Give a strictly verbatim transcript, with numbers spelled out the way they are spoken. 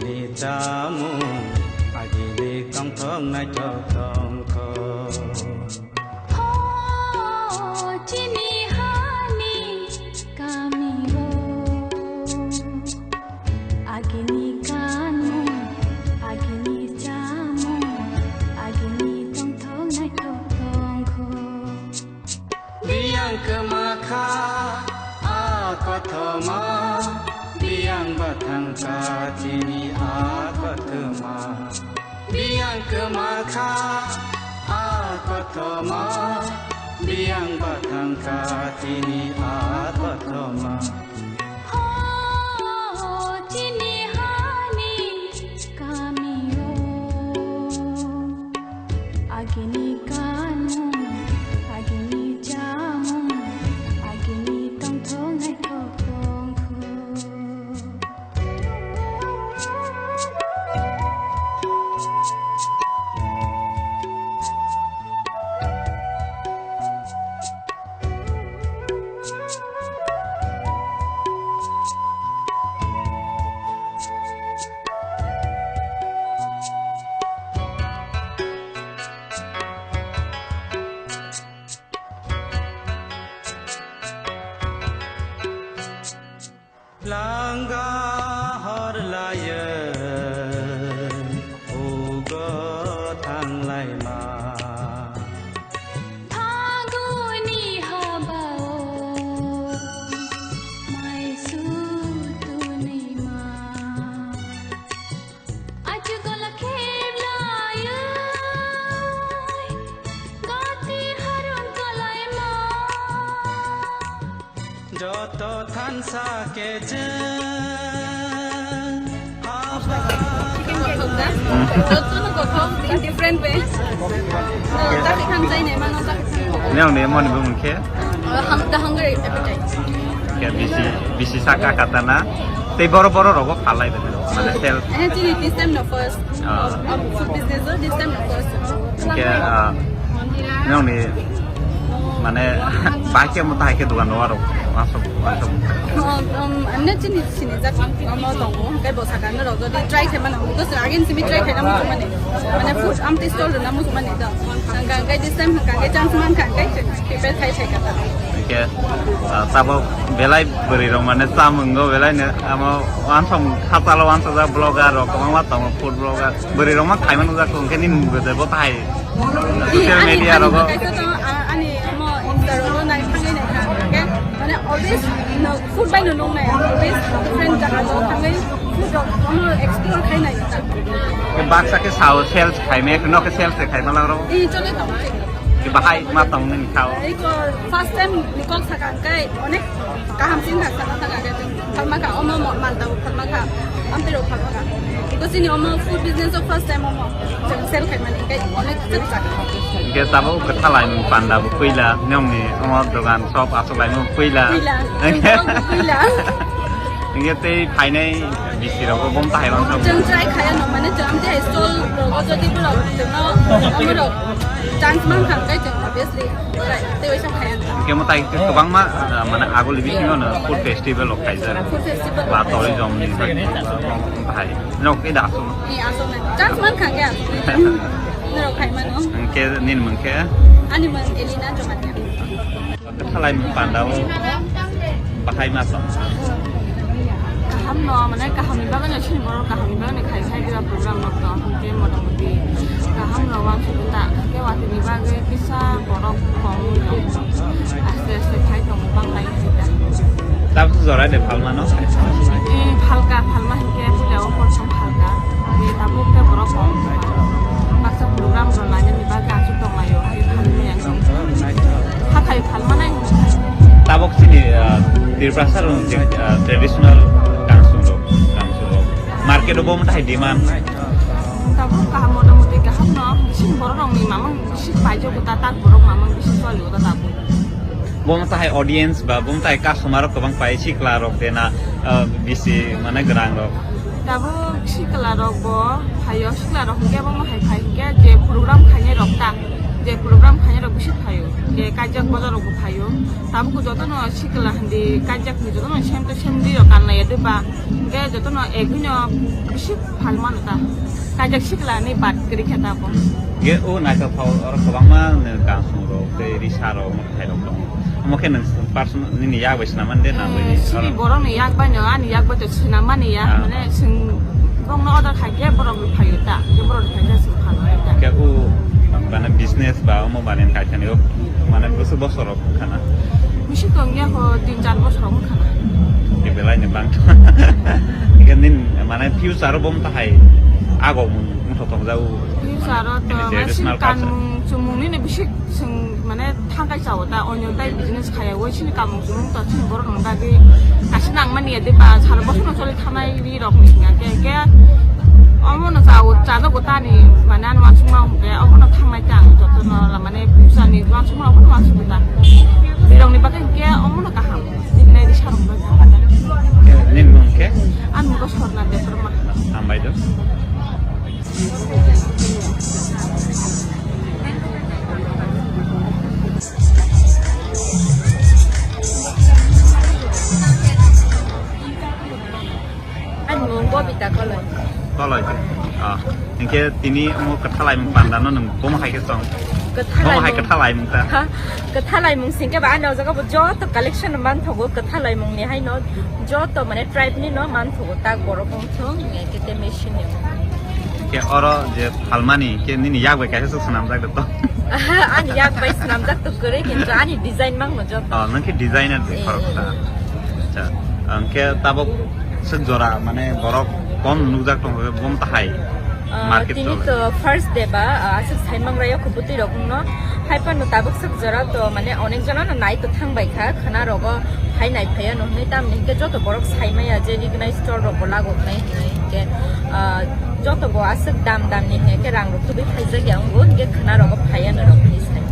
Ni chamung agini tongthok naithok tongkho. Ho chini hani kamio. Agini kanmung, agini chamung, agini tongthok naithok tongkho. Biyang kwma kha a kothoma, biyang bathang kha chini a kothoma. Biyang kwma kha a kothoma, biyang bathang kha chini a kothoma. Ho chini hani kamio. Agini kanmung, agini chamung, agini tongthok naithok tongkho. Langga hor laye ugo thanglaima. Phaguni habao mai sutunima. Achukola kheblayoi gati harum kalaima. Joto thansa kejeng haba. Jotono kothok in different ways. No, takhi khamjai ne mano, takhi khamjai. Nang ne mani bo mungkhe? Uh, hung-, the hunger appetite. Khe bisi, bisi saka katana. Tei boro boro rogo phalai bene. Mane sel. Eh, chini this time no first. Ah. Um, food business o this time no first. Khe, ah, nang ni mane bahai khe mo tahai khe dugan no aro. Asok, asok. Um, um, amne chini, chini jak, um, tongo. Kai bo saka no rogo di try khe mano. Because again simi try khe na mo mane. Mane food am taste all na mo mane da. Kai this time kai chance man kai. Prepare khai sai kata. Hingke, ah, tabok belai bwrwi rok mane chamung go belai no amo wansong khatalo wansajak vlogger rok kwbangma tongo food vlogger. Bwrwi rok ma khaimano jak hingke nini bwdai bo tai social media rogo. Kaisa to, ah, ani amo Insta rogo nai thangwi nai kha. Hingke mane always no food bai no nung nai. Always different jaga o thangwi food rok amo explore khai nai. Baksa ke sao sales khai me no ke sales khai ma lang ro. I chole to. Bahai ma tong nini khao. Iko first time ni kok sakang kai onek kaham sing thak sana thak age. Phalma kha omo mo mal tau phalma kha. Amtiro phalma kha. Iko sini omo food business o first time omo. Jeng sel khai mani kai onek sel sak. Ke tabo ke thalai mung panda bu kuila nyong ni omo dogan shop asok lai mung kuila. Kuila. Kuila. Hingke tei phainai bisi rok bo bom tahai rok. Chwng try khaya no mane chwng amte hai stall rok o jodi borok chwngno amurok chance man kha kai chwng obviously tei waisa khaya. Hingke mo tai kwbangma, ah, mane aguli bisingo no food festival rok khaijak. Food festival. Ba tourism ni bahai. Nok ida asung. Ni asung nai. Chance man kha kai asung. Norok khai mano. Hingke nini mung khe? Ani mung Elina Jomatia. Thalai mung panda o bahai ma tong. Kaham no, mane kaham ni bagwi no chini borok kaham ni bagwi no khai khai dira program rok to. Hingke mota moti kaham no wan sudu ta. Hingke wati ni bagwi kisa borok kong no. Aste aste khai tong bang lai sida. Tabuk jora de phalma no? Eh, phalka, phalma hingke puja o kosong phalka. Eh, tabuk te borok kong. Baksa program rok nai ni bagwi asuk tong lai o. Eh, phalma yang. Hathai phalma nai. Tabuk sini, ah, Tiprasa rok je, ah, traditional kangsung rok, kangsung rok. Market o bo mata hai demand. Tabuk kaham mota moti kaham no. Sini borok rok ni mamang bisi paijak uta tak borok mamang bisi choli uta tabuk. Bo mata hai audience ba bo mata hai customer rok kwbang pai sikla rok de na, ah, bisi mane gwnang rok. Tabuk sikla rok bo phaio, sikla rok hingke bo hai phai hingke je program khainai rok ta. Je program khainai rok bisi phaio, je kaijak bojar rok bo phaio. Tabuk jotono sikla hindi kaijak ni jotono sem to sem di rok kanlai ya de ba. Ge jotono egwino bisi phalmano ta. Kaijak sikla ni bat kri khe ta bo. Ge o naithothok oro kwbangma, eh, kansong rok tei risa rok, mwtai rok tongo. Omo khe nwng personal nini yak bai swnam mani de na? Eh, bai sini oro borok ni yak bai no, ani yak bai to swnam mani ya, ah, mane swng bongno order khai khe borok ni phaio ta, khe borok ni khai khe swng phalmani ta. Khe o mane business ba omo bani khai thani o mane bwswk bosor rok khana? Bisi tong ya ho tin char bosor rok khana. Khe belai ni bang. Khe nin mane future o bom ta hai ago mung mung thok tong jau. Future o to mane mane traditional swng culture. Kanmung chumung nini bisi swng mane thangkai chao ta, onyo tai business khaya, oi sini kamung chumung to sini borok nang dagi kasi nang mani ya de ba, sal bosono choli thanai ri rok ni hinga ke, ke omo no chao, chajago tani, mane ano wansuk ma hwnkhe omo no thangnai ta ang joto no, mane pusa ni wansuk ma omo no wansuk ta. Ri rok ni bagwi hwnkhe omo no kaham, nini nai ri sarok bagwi kaham ta. Nini mung khe? Ani mung khe Sorna Debbarma. Hambai do. Ani mung Bobita Koloi. Koloi. Ah, hinkhe tini omo kwtha laimung panda no nwng bomo hai khe chong? Kwtha laimung. Bomo hai kwtha laimung ta? Ha, kwtha laimung singkhe ba ani o jaga bo joto collection manthogo, kwtha laimung ni hai no joto mane tribe ni no manthogo, tak borok wng thung, hinkhe te machine ni. Khe oro je phalmani khe nini yak bai kaisa swk swnamjak de to? Ani yak bai swnamjak to kwrwi, kintu ani design mangno joto. Oh, nwng khe designer de. Eh, khorok eh, ta. Eh. Acha, ang khe tabuk swk jora mane borok kom nukjak tongkha khe bom tahai. Ah, market tini chole. To first day ba, ah, aswk saimang raya khubutwi rok wngno. Hai phano tabuk swk jora to mane onek jona no nai to thang bai kha, khwna rogo hai nai phaiya no hwnwi, tamni hinkhe joto borok sai maya je recognize store rok bo lago khnai hwnwi hinkhe, ah, joto bo aswk dam dam ni hinkhe rang rok tubui phaijak ya wngo hinkhe khwna rogo phaiya no rok hwnwi sai.